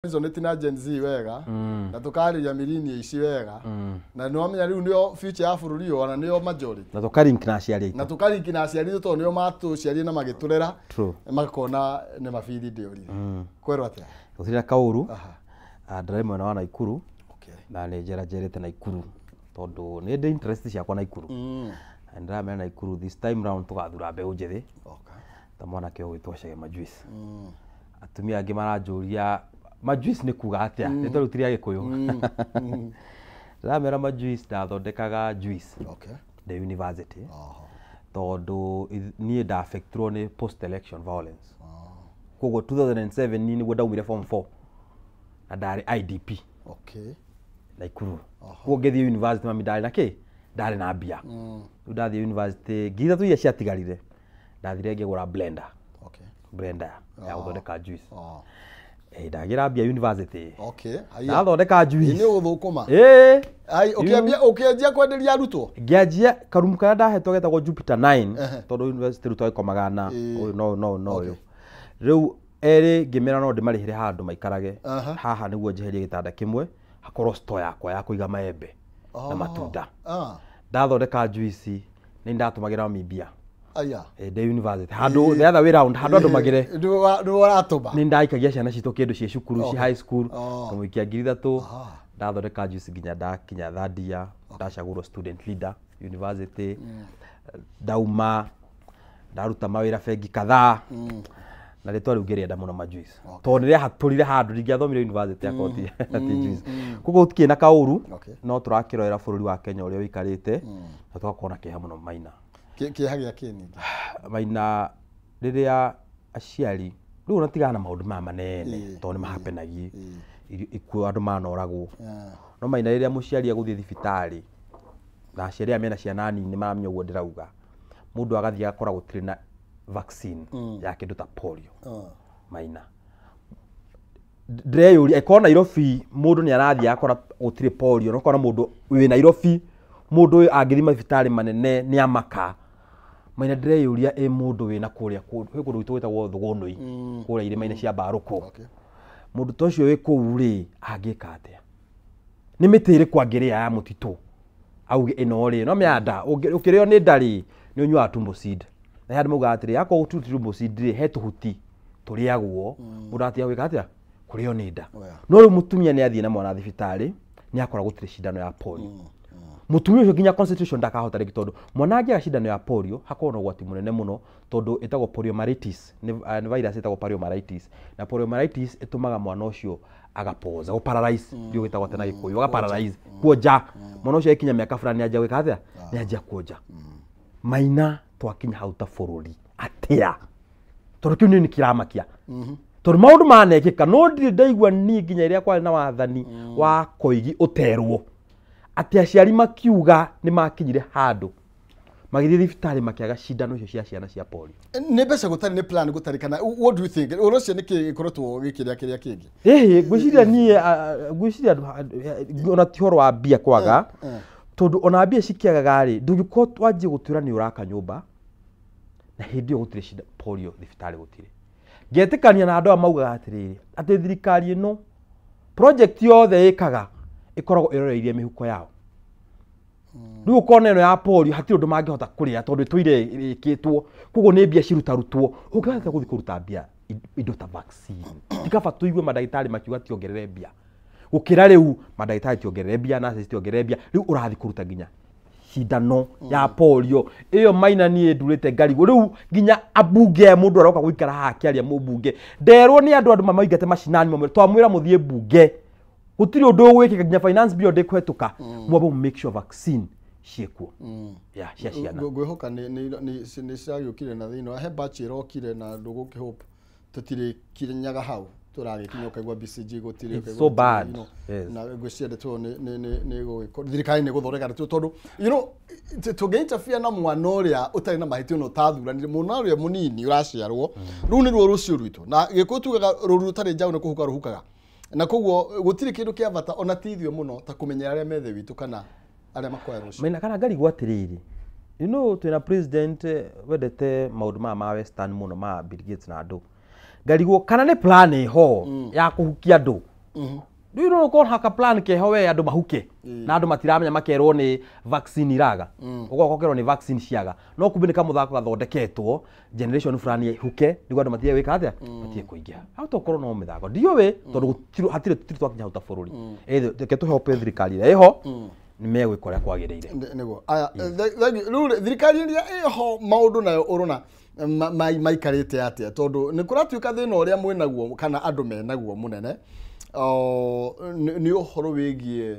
Resonate na Gen Z wega na tũkarĩria millennials ici wega, na nĩ wamenya rĩu nĩo future ya bũrũri ũyũ, ona nĩo majority. Na tũkalink na aciari Na aitũ. Tũkalink na aciari aitũ tondũ nĩo matũciarire na magĩtũrera. Makona nĩ mabithi ndĩũrire kwerwo atĩa? Gũtirĩ na kaũru. Aha. Ndĩrarĩ mwena wa Naikuru na nĩ njera njerete Naikuru tondũ nĩ ndĩ interest ciakwa Naikuru. Na ndĩramenya Naikuru this time round tũgathura mbeũ njĩthĩ ta mwanake ũgwĩtwo Chege Majuice. Atumia angĩ maranjũria majuice nĩ kuga atĩa, rĩtwa rĩu ti rĩa Gĩkũyũ. Ndĩramera majuice ndathondekaga juice the university tondũ niĩ ndaffectirwo nĩ post election violence. Koguo 2007 niĩ nĩguo ndaumire form 4 na ndarĩ IDP Naikuru. Koguo ngĩthiĩ university, mami ndarĩ na kĩ, ndarĩ na mbia. Rĩu ndathiĩ university, 3,000 iria ciatigarire ndathire ngĩgũra blender, blender ya gũthondeka juice. Ndagĩra mbia university. Haya. Ndathondeka juice. Nĩ ũgũthũkũma. Ĩĩ. Ai, ũkĩanjia kwenderia arutwo? Ngĩanjia karumu karĩa ndahetwo getagwo Jupiter 9 tondũ university rĩu twagĩkomaga na ũyũ no no no ũyũ. Rĩu erĩ ngĩmera no ndĩmarĩhĩre handũ maikarage haha nĩguo njeherie gĩtanda kĩmwe, hakorwo store yakwa ya kũiga maembe na matunda. Ndathondeka juice nĩ ndatũmagĩra mami mbia. Aya. Ndĩ university handũ the other way round, handũ andũ magĩre Nĩ ũratũma. Nĩ ndaikagia ciana citũ kĩndũ ciĩ cukuru, ci high school, ngamũikia 3,000. Ndathondeka juice nginya ndakinya third year, ndacagũrwo student leader university. Ndauma ndaruta mawĩra bengi kadhaa na rĩtwa rĩu ngĩrĩenda mũno majuice tondũ nĩ rĩahatũrire handũ ndingĩathomire university akorwo ti juice. Koguo gũtikĩrĩ na kaũru, no tũrakĩrorera bũrũri wa Kenya ũrĩa ũikarĩte na tũgakorwo na kĩeha mũno, Maina. Kĩeha gĩa kĩ ningĩ? Maina, rĩrĩa aciari rĩu ona tigana na maũndũ maya manene tondũ nĩ mahapenagie ikuũ, andũ manoragwo, no Maina, rĩrĩa mũciari agũthiĩ thibitarĩ na aciari aya mena ciana nini nĩ maramenya ũguo ndĩrauga, mũndũ agathiĩ agakora gũtirĩ na vaccine ya kĩndũ ta polio. Maina, ndĩreyũria ĩkorwo Nairobi mũndũ nĩ arathiĩ akora gũtirĩ polio, na ũkona mũndũ wĩ Nairobi, mũndũ ũyũ angĩthiĩ mathibitarĩ manene nĩ amaka. Maina, ndĩreyũria ĩ mũndũ wĩna kũrĩa kũndũ kwĩ kũndũ gwitũ gwĩtagwo Thũgũnũi, kũrĩa irĩma-inĩ cia Mbarũkũ, mũndũ ta ũcio wĩ kũu rĩ, angĩka atĩa? Nĩ mĩtĩ ĩrĩkũ angĩrĩa ya mũtitũ auge ĩno rĩ no mĩanda? Ũkĩrĩo nĩ nda rĩ, nĩ ũnyuaga tumbo seed, na he andũ maugaga atĩrĩ akorwo gũtirĩ tumbo seed rĩ, he tũhuti tũrĩagwo mũndũ atiga gwĩka atĩa, kũrĩo nĩ nda. No rĩu mũtumia nĩ athiĩ na mwana thibitarĩ, nĩ akora gũtirĩ cindano ya polio. Mũtumia ũcio nginya concentration ndakahota rĩngĩ, tondũ mwana angĩaga cindano ya polio hakoragwo na ũgwati mũnene mũno, tondũ ĩtagwo poliomyelitis, nĩ virus ĩtagwo poliomyelitis, na poliomyelitis ĩtũmaga mwana ũcio agapoza, gũparalyze, ndio gĩtagwo atĩa na Gĩkũyũ, agaparalyze, kuonja. Mwana ũcio akinya mĩaka fulani nĩ anjia gwĩka atĩa, nĩ anjia kuonja. Maina, twakinya hau ta bũrũri atĩa? Tondũ kĩu nĩ kĩramakia, tondũ maũndũ manekĩka no ndirĩ ndaigua niĩ nginya ĩrĩa kwarĩ na wathani wa Koigi ũterwo atĩ aciari makiuga nĩ makinyire handũ magĩthiĩ thibitarĩ makĩaga cindano icio cia ciana cia polio. Nĩ mbeca gũtarĩ, nĩ plan gũtarĩ, kana what do you think ũhoro ũcio nĩ kĩ gĩkoretwo gĩkĩrĩa kĩrĩa kĩngĩ? Ĩhĩ, ngwĩciria niĩ ngwĩciria ona ti ũhoro wa mbia kwaga, tondũ ona mbia cikĩagaga rĩ, ndũngĩkorwo wanjie gũtwĩra nĩ ũraka nyũmba na hĩndĩ ĩyo gũtirĩ cinda polio thibitarĩ gũtirĩ. Ngetĩkania na andũ aya maugaga atĩrĩrĩ, atĩ thirikari ĩno project yothe ĩkaga ĩkoragwo ĩroreirie mĩhuko yao. Rĩu ũkona ĩno ya polio hatirĩ ũndũ mangĩhota kũrĩa tondũ ĩtũire ĩkĩtwo, koguo nĩ mbia cirutarutwo. Ũngĩhota gũthiĩ kũruta mbia indo ta vaccine, ti kaba tũigue mandagĩtarĩ makiuga tiongerere mbia, gũkĩra rĩu mandagĩtarĩ tiongerere mbia, nurses tiongerere mbia, rĩu ũrathiĩ kũruta nginya cindano ya polio ĩyo. Maina, niĩ ndurĩte ngarigwo rĩu nginya ambunge aya, mũndũ aroka gũikara haha akĩaria mũmbunge, nderwo nĩ andũ mamaingate macinani, mamwĩra twamwĩra mũthiĩ mbunge gũtirĩ ũndũ ũgwĩkĩka nginya finance bill ndĩkũhetũka, mwambe make sure vaccine ciĩkuo ya cia ciana. Ngwĩhoka nĩ ciragĩũkire na thĩinĩ wa he batch ĩrokire na ndũgũkĩhope tũtirĩkinyaga hau tũragĩkinya ũkaigua BCG gũtirĩ. It's ũkaigua so gũtirĩ, bad. Na ngwĩciria ndeto ĩyo nĩ ĩgũgĩkorwo thirikari nĩ ĩgũthondeka ndeto ĩyo, tondũ tũngĩ-interfere na mwana ũrĩa ũtarĩ na mahĩtia na ũtathuranire, mwana ũrĩa mũnini ũraciarwo rũu nĩruo rũciũ rwitũ, na Gĩkũyũ tugaga rũru rũtarĩ njaũ nĩ kũhuka rũhukaga, na koguo gũtirĩ kĩndũ kĩa bata ona ti ithuĩ mũno ta kũmenyera arĩa methe witũ kana arĩa makoya rũciũ. Maina, kana ngarigwo atĩrĩrĩ, twĩna president wendete maũndũ maya ma western mũno, ma Bill Gates na andũ, ngarigwo kana nĩ plan ĩho ya kũhukia andũ. Rĩu no ũkorwo haka plan keho we andũ mahuke na andũ matiramenya makerwo nĩ vaccine iraga ũgoka ũkerwo nĩ vaccine ciaga no kumbe nĩ kamũthako gathondeketwo generation fulani ihuke nĩguo andũ matige gwĩka atĩa matige kũingĩha hau tokorwo no mĩthako ndiũĩ tondũ hatirĩ tũtirĩ twakinya hau ta bũrũri. Reke tũhope thirikari ĩrĩa ĩho nĩ megwĩka ũrĩa kwagĩrĩire. Nĩguo aya rĩu thirikari ĩrĩa ĩho maũndũ nayo ũrona maikarĩte atĩa tondũ nĩ kũratuĩka thĩna ũrĩa mwĩnaguo kana andũ menaguo mũnene nĩ ũhoro wĩgiĩ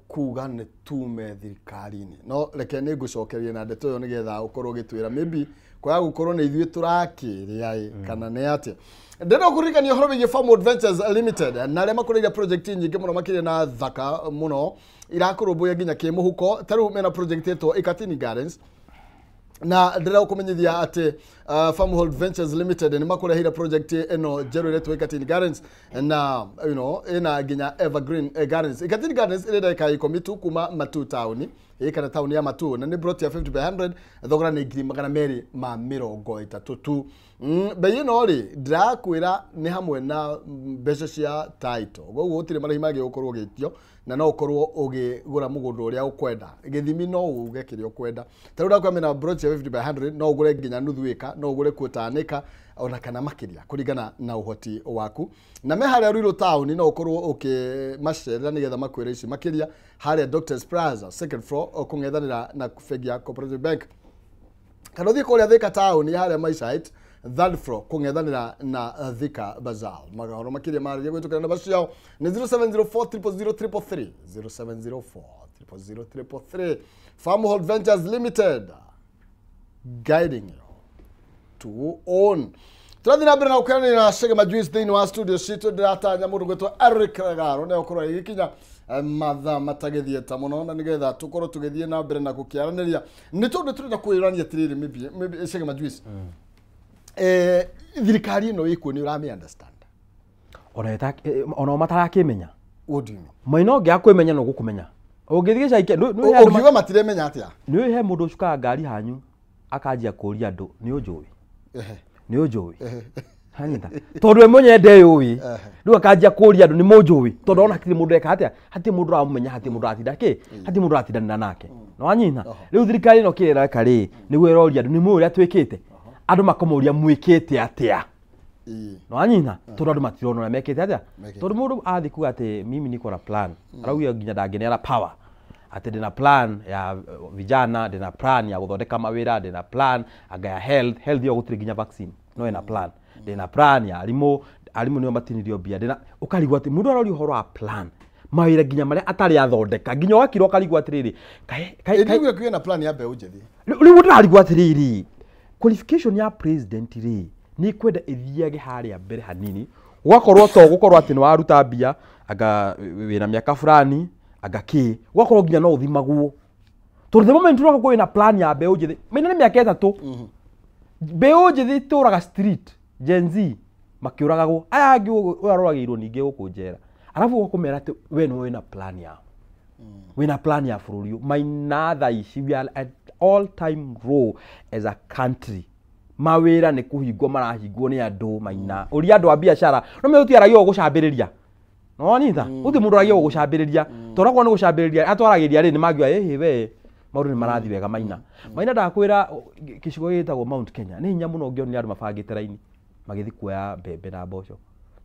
kuga nĩ tume thirikari-inĩ no reke nĩ ngũcokeria na ndeto ĩyo nĩgetha ũkorwo ũgĩtwĩra maybe kwaga gũkorwo nĩ ithuĩ tũrakĩrĩa kana nĩ atĩa. Ndĩrenda kũririkania ũhoro wĩgiĩ Farm Ventures Limited na arĩa makũrĩire project nyingĩ mũno makĩria na thaka mũno irakũrũmbũiya nginya kĩmũhuko. Ta rĩu mena project ĩtwo Ikatini Gardens na ndĩrenda gũkũmenyithia atĩ Farmhold Ventures Limited nĩ makũreheire project ĩno njerũ ĩretwo Ikatini Gardens na you know ĩna nginya Evergreen Gardens. Ikatini Gardens ĩrĩ ndagĩka 10 tu kuma Matu taũni kana taũni ya Matu na nĩ plot ya 50 by 100 thogora nĩ 230,000 tu. Bei ĩno rĩ ndĩrakwĩra nĩ hamwe na mbeca cia title koguo gũtirĩ marĩhi mangĩ ũgũkorwo ũgĩtio na no ũkorwo ũgĩgũra mũgũnda ũrĩa ũkwenda gĩthimi no uge kĩrĩa ũkwenda. Ta rĩu ndakwĩra mena plot ya 50 by 100 no ũgũre nginya nuthu ĩka no ũgũre quarter ĩka ona kana makĩria kũringana na ũhoti waku. Na me harĩa Ruiru taũni no ũkorwo ũkĩmacerera nĩgetha makwĩre ici makĩria harĩa Doctors Plaza second floor ũkũng'ethanĩra na bengi ya Cooperative Bank kana ũthiĩ kũrĩa Thika taũni harĩa Maisite third floor kũng'ethanĩra na Thika Bazaar. Magahoro makĩria marĩria gwĩtũkĩra namba ciao nĩ 0704 000 333 0704 000 333. Farmhold Ventures Limited guiding you to own. Tũrathiĩ na mbere na gũkeranĩra na Chege Majuice thĩinĩ wa studio citũ. Ndĩratanya mũndũ gwĩtwo Eric Ragaro nĩ ũkorwo agĩkinya mathaa matagĩthiĩte mũno na nĩgetha tũkorwo tũgĩthiĩ na mbere na gũkĩaranĩria nĩ tondũ tũrenda kwĩrania atĩrĩrĩ maybe Chege Majuice thirikari ĩno ĩkuo nĩ ũramĩ understand ona o matarakĩmenya. What do you mean? Maina ũngĩaga kwĩmenya no gũkũmenya ũngĩthiĩ gĩcagi ũngiuga matiremenya atĩa nĩ he mũndũ ũcukaga ngari hanyu akanjia kũria andũ nĩ ũnjũĩ nĩ ũnjũĩ hanyita tondũ we mwenyewe ndeyũĩ rĩu akanjia kũria andũ nĩ mũnjũĩ tondũ ona hatirĩ mũndũ eka atĩa hatirĩ mũndũ ũramũmenya hatirĩ mũndũ ũratinda kĩ hatirĩ mũndũ ũratindanĩra nake no wanyita rĩu thirikari ĩno kĩrĩa ĩreka rĩ nĩguo ĩroria andũ nĩ mũĩ ũrĩa twĩkĩte andũ makamũria mwĩkĩte atĩa no wanyita tondũ andũ matirona ũrĩa mekĩte atĩa tondũ mũndũ athiĩ kuga atĩ mimi niko na plan arauga nginya ndangĩneana power atĩ ndĩna plan ya vijana ndĩna plan ya gũthondeka mawĩra ndĩna plan anga ya health ĩyo gũtirĩ nginya vaccine no ĩna plan ndĩna plan ya arimũ arimũ nĩo matinirio mbia ndĩna ũkarigwo atĩ mũndũ aroria ũhoro wa plan mawĩra nginya marĩa atarĩ athondeka nginya ũgakirwo ũkarigwo atĩrĩrĩ kaĩ na plan ya mbeũ njĩthĩ rĩu ndĩrarigwo atĩrĩrĩ qualification ya president rĩ nĩ kwenda ĩthiage harĩa mbere hanini ũgakorwo to gũkorwo atĩ nĩ waruta mbia anga wĩna mĩaka fulani anga kĩ ũgakorwo nginya no ũthimagwo tondũ the moment ũroka kwĩna plan ya mbeũ njĩthĩ maina nĩ mĩaka 3 mbeũ njĩthĩ itũraga street Gen Z makĩũragagwo aya angĩ ũyũ aroragĩirwo ningĩ gũkũ njera arabu ũgakũmera atĩ we nĩwe wĩna plan yao wĩna plan ya bũrũri ũyũ maina thaa ici we are at all time low as a country mawĩra nĩ kũhingwo marahingwo nĩ andũ maina ũria andũ a biacara no me ũtiaragia gũcambĩrĩria no wanyita ũti mũndũ aragia gũcambĩrĩria tondũ akorwo nĩ gũcambĩrĩria atwaragĩria rĩ nĩ mangiuga ĩhĩ we maũndũ nĩ marathiĩ wega maina maina ndakwĩra gĩcigo gĩtagwo Mount Kenya nĩ hinya mũno ũngĩonire andũ mabangĩte raini magĩthiĩ kuoya mbembe na mboco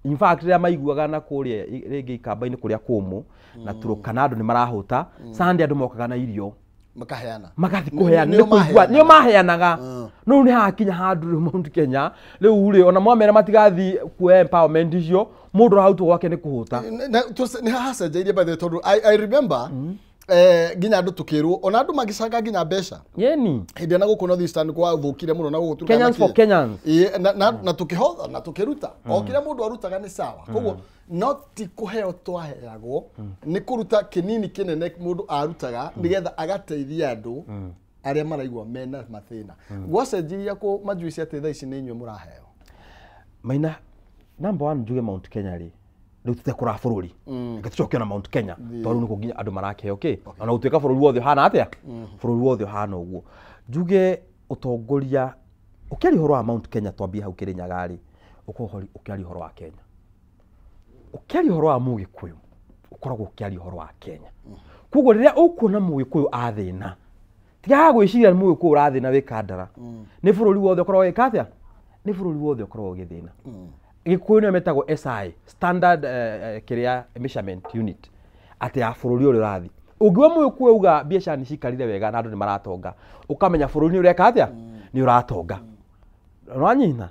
in fact rĩrĩa maiguaga na kũrĩa rĩngĩ ikamba-inĩ kũrĩa kũmũ na Turkana andũ nĩ marahũta Sunday andũ mokaga na irio makaheana magathi kuheana nĩ kũigua nĩo maheanaga no rĩu nĩ hakinya handũ rĩu Mount Kenya rĩu rĩ ona mwamera matigathi kuoya empowerment icio mũndũ arahutwo gwake nĩ kũhũta nĩ hacenjeirie by the way tondũ I remember nginya andũ tũkĩrwo ona andũ magĩcanga nginya mbeca yeni hĩndĩ na gũkũ North Eastern gwathũkire mũno na gũkũ Turkana Kenyans for Kenyans na tũkĩhotha na tũkĩruta o kĩrĩa mũndũ arutaga nĩ sawa koguo no ti kũheo twaheagwo nĩ kũruta kĩnini kĩnene mũndũ arutaga nĩgetha agateithia andũ arĩa maraigua mena mathĩna gwacenjirie kũ majuici atĩ thaa ici nĩ inyuĩ mũraheo maina number 1 njuge Mount Kenya rĩ rĩu tũtekũra bũrũri reke tũcoke na Mount Kenya tondũ rĩu nĩkuo nginya andũ marakĩheo kĩ ona gũtuĩka bũrũri wothe ũhana atĩa bũrũri wothe ũhana ũguo njuge ũtongoria ũkĩaria ũhoro wa Mount Kenya twambie hau Kĩrĩnyaga rĩ ũkorwo ũkĩaria ũhoro wa Kenya Ũkĩaria ũhoro wa Mũgĩkũyũ ũkoragwo ũkĩaria ũhoro wa Kenya. Koguo rĩrĩa ũkuona Mũgĩkũyũ athĩna, tigaga gwĩciria nĩ Mũgĩkũyũ ũrathĩna wĩ Kandara. Nĩ bũrũri wothe ũkoragwo ũgĩka atĩa? Nĩ bũrũri wothe ũkoragwo ũgĩthĩna. Gĩkũyũ nĩyo metagwo SI, Standard kĩrĩa Measurement Unit, atĩ ya bũrũri ũrĩa ũrathiĩ. Ũngiuga Mũgĩkũyũ auga biacara nĩ cikarire wega na andũ nĩ maratonga, ũkamenya bũrũri nĩ ũreka atĩa? Nĩ ũratonga. Nĩwanyita?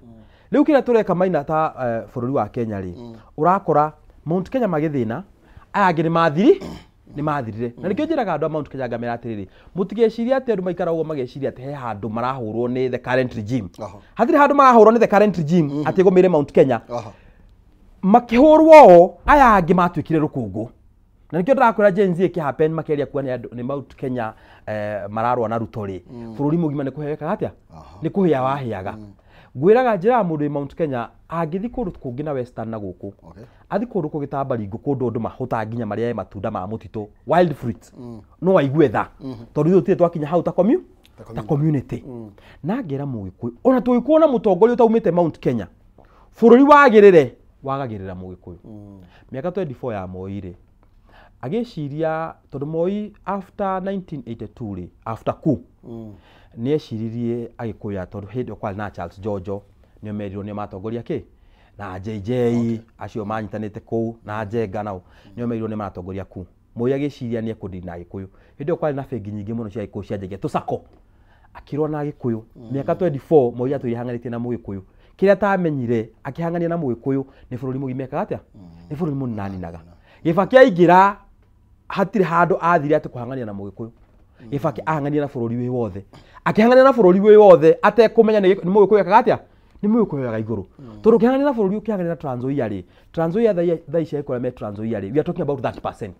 Rĩu kĩrĩa tũreka Maina ta bũrũri wa Kenya rĩ, ũrakora Mount Kenya magĩthĩna, aya angĩ nĩ mathirire. Na nĩkĩo njĩraga andũ a Mount Kenya ngamera atĩrĩrĩ, mũtigecirie atĩ andũ maikara ũguo mageciria atĩ he handũ marahũrwo nĩ the current regime. Hatirĩ handũ marahũrwo nĩ the current regime atĩ ĩgũmĩre Mount Kenya. Makĩhũrwo o, aya angĩ matuĩkire rũkũngũ. Na nĩkĩo ndĩrakwĩra Gen Z ĩkĩ happen makĩaria kuga nĩ Mount Kenya mararũa na Ruto rĩ, bũrũri mũgima nĩ kũhewekaga atĩa? Nĩ kũhĩa wahĩaga. Ngwĩraga njĩraga mũndũ wĩ Mount Kenya angĩthiĩ kũndũ kũngĩ na Western na gũkũ, athiĩ kũndũ kũngĩ ta Baringo, kũndũ andũ mahũtaga nginya marĩage matunda ma mũtitũ, wild fruits, no aigue tha, tondũ ithuĩ tũtirĩ twakinya hau ta community. Na ngera Mũgĩkũyũ, ona tũgĩkorwo na mũtongoria ũtaumĩte Mount Kenya, bũrũri wagĩrĩre wagagĩrĩra Mũgĩkũyũ. Mĩaka 24 ya Moi rĩ, agĩciria tondũ Moi after 1982 rĩ, after coup, nĩ eciririe Agĩkũyũ tondũ hĩndĩ ĩyo kwarĩ na Charles Jojo, nĩo merirwo nĩo matongoria kĩ na JJ acio manyitanĩte kũu na Njenga nao nĩo merirwo nĩ maratongoria kuu. Moi agĩciria nĩ ekũndini na Agĩkũyũ. Hĩndĩ ĩyo kwarĩ na bengi nyingĩ mũno cia Agĩkũyũ cianjagia tũcako, akĩrwo na Agĩkũyũ. Mĩaka 24 Moi atũire ahanganĩtie na Mũgĩkũyũ. Kĩrĩa atamenyire akĩhangania na Mũgĩkũyũ nĩ bũrũri mũgima ekaga atĩa? Nĩ bũrũri mũnaninaga. Gĩbaki aingĩra hatirĩ handũ athire atĩ kũhangania na Mũgĩkũyũ. Gĩbaki ahangania na bũrũri wĩ wothe. Akĩhangania na bũrũri wĩ wothe atekũmenya nĩ Mũgĩkũyũ ekaga atĩa? Nĩ Mũgĩkũyũ oyaga igũrũ. Tondũ ũkĩhangania na bũrũri ũkĩhangania na Trans Nzoia rĩ, Trans Nzoia thaa ici agĩkorwo me Trans Nzoia rĩ, we are talking about 30%.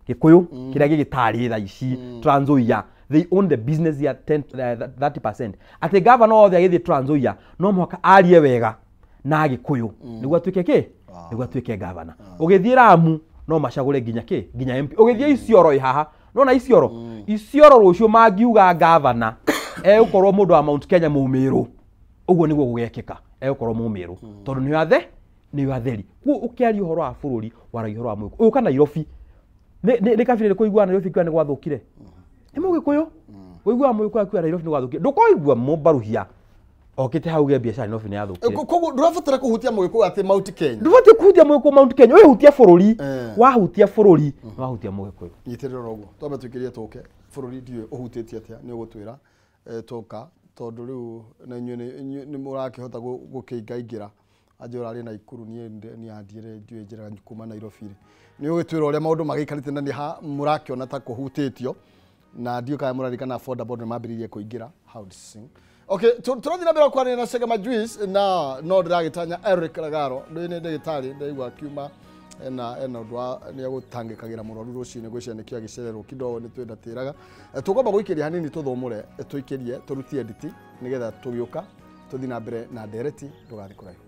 Gĩkũyũ kĩrĩa gĩgĩtarĩ thaa ici Trans Nzoia, they own the business ya 30%. Atĩ governor othe agĩthiĩ Trans Nzoia no mũhaka arie wega na Gĩkũyũ nĩguo atuĩke kĩ? Nĩguo atuĩke governor. Ũgĩthiĩ Lamu no macagũre nginya kĩ? Nginya MP. Ũgĩthiĩ Isiolo ĩ haha, nona Isiolo? Isiolo rũciũ mangiuga governor egũkorwo mũndũ wa Mount Kenya Mũmĩrũ, ũguo nĩguo gũgekĩka, egũkorwo Mũmĩrũ tondũ nĩo athe, nĩo atheri. Koguo ũkĩaria ũhoro wa bũrũri waragia ũhoro wa Mũgĩkũyũ. Ũka Nairobi, nĩ kabira ĩrĩkũ ũiguaga Nairobi kiuga nĩ gwathũkire? Nĩ Mũgĩkũyũ. Ũiguaga Mũgĩkũyũ akiuga Nairobi nĩ gwathũkire. Ndũkoigua Mũmbaruhia okĩte hau ge biacara Nairobi nĩ yathũkire. Koguo ndũrabatara kũhutia Mũgĩkũyũ atĩ Mount Kenya. Ndũbatiĩ kũhutia Mũgĩkũyũ Mount Kenya, ũyũ bũrũri, wahutia bũrũri, wahutia Mũgĩkũyũ. Nyitĩrĩra ũguo. Twambe tũikĩrie tũke. Bũrũri ndiũĩ ũhutĩtie atĩa, nĩ ũgũtwĩra tũka tondũ rĩu na inyuĩ nĩ mũrakĩhota gũkĩingaingĩra. Anjĩ ũrarĩ Naikuru, niĩ andiĩre ndiũĩ njĩra kuma Nairobi rĩ. Nĩ ũgĩtwĩra ũrĩa maũndũ magĩikarĩte na nĩ ha mũrakĩona ta kũhutĩtio. Na ndiũĩ kana mũraririkana affordable nĩ mambĩrĩirie kũingĩra housing. Okay, tũrathiĩ na mbere kwaria na Chege Majuice na no ndĩragĩtanya Eric Ragaro, nĩ ndagĩtarĩ ndaigua akiuma ena ũndũ wa nĩ egũtangĩkagĩra mũrwaru rũcinĩ gwĩciria nĩkĩo agĩcererwo kidogo nĩ twĩndatĩraga. Tũkwamba gũikĩria hanini tũthũmũre, tũikĩrie, tũrutie nditi nĩgetha tũgĩũka tũthiĩ na mbere na ndereti, ndũgathiĩ kũraihu.